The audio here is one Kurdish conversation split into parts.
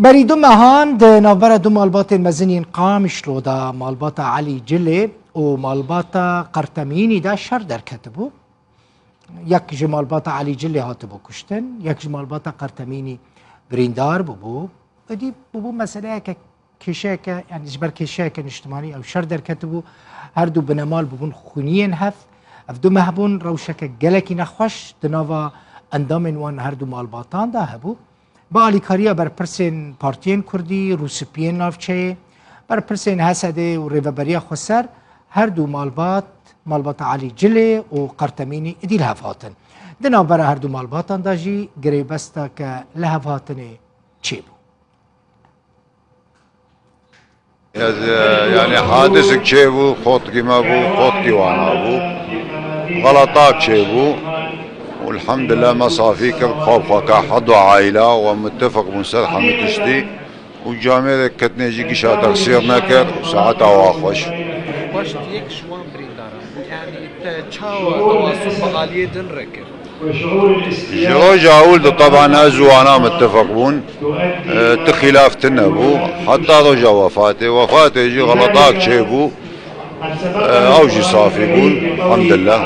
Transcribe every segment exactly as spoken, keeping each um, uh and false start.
Berî du mehan di navbera du malbatên mezin yên Qamişlo de, malbata Elî Cilê û malbata Qertemînî de şer derketibû. Yek ji malbata Elî Cilê hatibû kuştin, yek ji malbata Qertemînî birîndar bûbû. Êdî bûbû meseleyeke kêşeyeke, yanî ji ber kêşeyeke niştimanî ew şer derketibû. Her du binemal bûbûn xwîniyên hev. Ev du meh bûn rewşeke gelekî nexweş di nava endamên wan her du malbatan de hebû. Bi alîkariya berpirsên partiyên kurdî, rûspiyên navçeyê, berpirsên H S D û Rêveberiya Xweser, her du malbat, malbata Elî Cilê û Qertemînî êdî li hev hatin. Di navbera her du malbatan de jî girêbesteke lihevhatinê çêbû. Ez, e, yanî hadisek çêbû, xotkî me bû, xotkî wana bû. Xeletak çêbû. Elhamdulillah me safî kir, xwe bi xwe ka hedu aîla we mutefeq bûn ser hemû tiştî. Û camêrek ketine jî gişa texsîr nekir û saeta wa xweş. Baş yek ji wan birîndaran bû. Yanî te çawa tewasûl bi aliyê din re kir? Ji roja ewil de teban ez û wana mitefeq bûn. E, ti xîlaf tune bû. Heta roja wefatê. Wefatê jî xeletak çêbû. E, ew jî safî bûn. Elhamdulillah.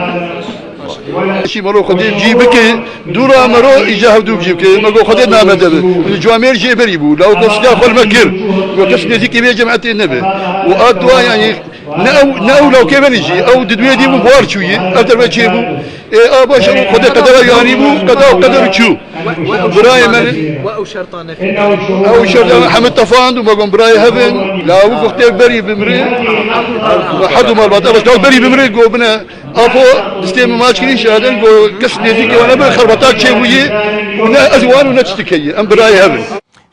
Şî mero Xwedê cî bike, dûra mero îca hevdû cî bike. Me got Xwedê name de bi. Camêr jê berî bû. Law got siya xwe li me kir. Got kes nêzîkî vê cemaetê nebe. Û a dua yanî ne ew, ne ew lawkê berî jî. Ew di duê dî bû buhar çûyî. Ev derve çê bû. Ê, a baş, ew Xwedê qedera yanî bû, qeda û qeder çû. Birayê me. Ew şerta Hemid tefand û me got birayê hev in. La wî wextê berî bimrê. Her du malbat, ev berî bimrê, got bine. Apo, destê min maç kirî şaden, got kes nêzîkî wan nebe, xerbetak çêbûyî. Û ne ez wan û ne tiştekî. Em birayê hev in.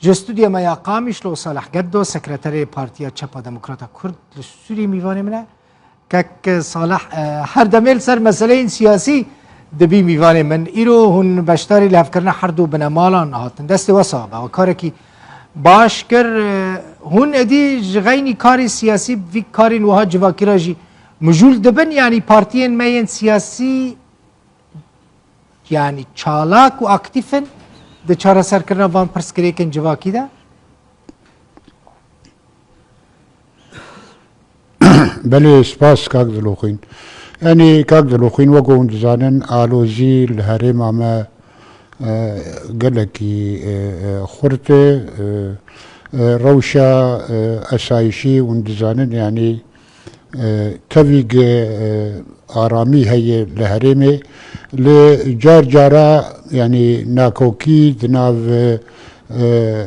Ji stûdya me ya Qamişlo, Salih Geddo, sekreterê Partiya Çepa Demokrata Kurd li Sûriyê mîvanê min e. Kek Salih, e, her demê li ser meseleyên siyasî dibî mîvanê min. Îro hûn beşdarî lihevkirina her du binemalan hatin. Destê we sax be. We karekî baş kir. E, hûn êdî ji xeynî karê siyasî, vî karên wiha civakî re jî mijûl dibin, yanî partiyên me yên siyasî, yanî çalak û aktîf in di çareserkirina van pirsgirêkên civakî de? Belê, spas kak Diloxîn. Yanî kak Diloxîn, wek hûn dizanin, alozî li herêma me, e, gelekî, e, e, xurt e, e, e, rewşa, e, esayîşî hûn dizanin, yanî, e, tevî ge, e, aramî heye li herêmê. Li car cara, yanî nakokî di nav, e, e,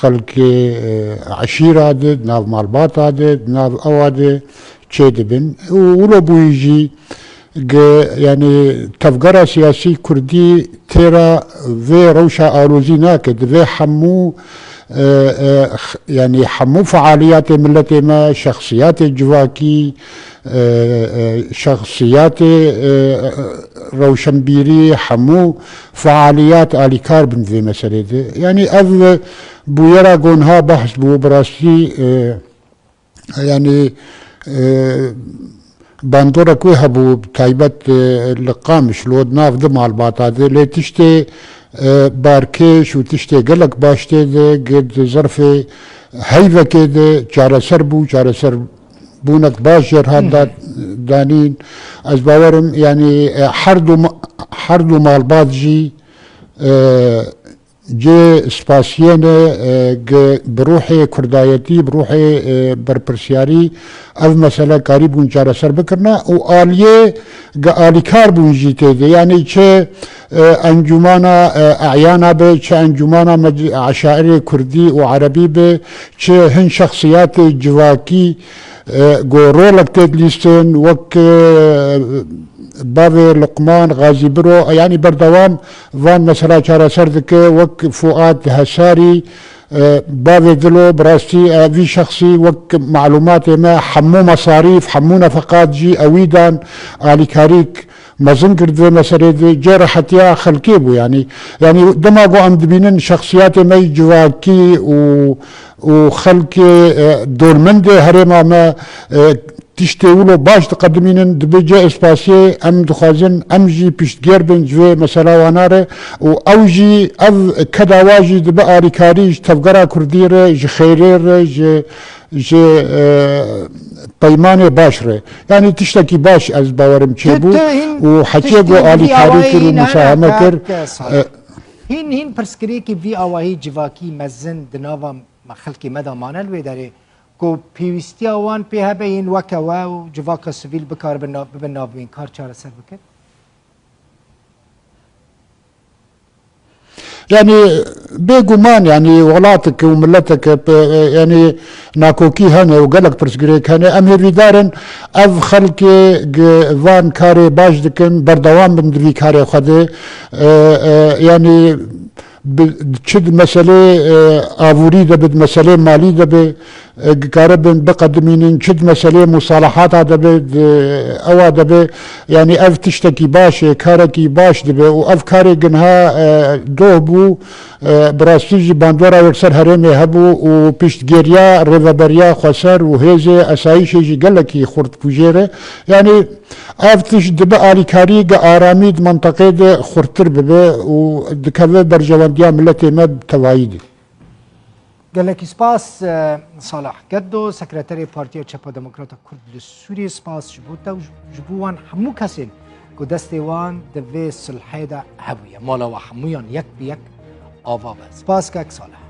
xelkê, e, eşîra de, di nav malbata de, di nav ewa de çêdibin. Û wilo bûyî jî ge, yanî tevgera siyasî kurdî têra vê rewşa alozî nake. Divê hemû, e, e, x-, yanî hemû fealiyatê miletê me, şexsiyatê civakî, e, e, şexsiyatê, e, e, rewşenbîrî, hemû fealiyat alîkar bin vê meselê de. Yanî ev bûyera ku niha behs bû, bi rastî, e, yanî, e, bandorek wê hebû, bi taybet, e, li Qamişlo, di nav du malbata de, lê tiştê, e, barkêş û tiştê gelek baş tê de, gi di zerfê heyvekê de çareser bû, çareser bûnek baş jê re hat Hı hı. da-, danîn. Ez bawerim, yanî, e, her du ma-, her du malbat jî, e, cê spasiyê ne, e, ge bi ruhê kurdayetî, bi ruhê, e, berpirsiyarî ev mesele karîbûn çareser bikirine û aliyê ge alîkar bûn jî tê de. Yanî çi, e, encûmana, e, eyana be, çi encûmana mec-, eşairê kurdî û erebî be, çi hin şexsiyatê civakî, e, ku rolek tê dilîstin, wek, e, bavê Luqman, Gazî Biro, yanî berdewam van mesela çareser dike, wek Fuad Hesarî, e, bavê Dilo, bi rastî, e, vî şexsî wek malûmatê me hemû mesarîf, hemû nefeqat jî ewî dan, alîkarîk Mezin kir di vê meselê de cê rehetiya xelkê bû, yanî, yanî dema ku em dibînin şexsiyatê me yî civakî û, û xelkê, e, dormendê herêma me, e, tiştê wilo baş diqedimînin, dibe cê spasiyê. Em dixwazin em jî piştgêr bin ji vê mesela wana re û ew jî, ev keda wa jî dibe alîkarî ji tevgera kurdî re, ji xêrê re, ji, ji, e, peymanê baş re. Yanî tiştekî baş ez bawerim çêbû û hetiye ku alîkarî kir û musaheme kir. E, Hîn, hîn pirsgirêkî vî awahî civakî mezin di nava me xelkê me de mane li wê derê ku pêwîstiya wan pê hebe yên weke we û civaka sivîl bikaribin na-, bibin navbînkar çareser bikin? Yanî bêguman, yanî welatek û miletek, e, yanî nakokî hene û gelek pirsgirêk hene. Em hêvîdar in ev xelkê gi van karê baş dikin, berdewam bin di vî karê xwe de. E, e, yanî bi, çi di meselê, e, avûrî de be, di meselê malî de be, e, dikaribin biqedimînin, çi di meselê musalahata de be, di ewa de be, yanî ev tiştekî baş e, karekî baş dibe û ev karê ginha, e, doh bû, e, bi rastî jî bandora wê li ser herêmê hebû û piştgiriya Rêveberiya Xweser û hêzê esayîşê jî gelekî xurt bû jê re. Yanî ev tişt dibe alîkarî gi aramî di menteqê de xurttir bibe û dikeve berjewendiya miletê me bi tevayî de. Gelekî spas, e, Salah Geddo, Sekreterê Partiya Çepa Demokrata Kurd li Sûriyê, spas ji bo te û ji bo wan hemû kesên ku destê wan di vê sulhê de hebûye. Mala we hemûyan yek bi yek ava be. Spas kek Salah.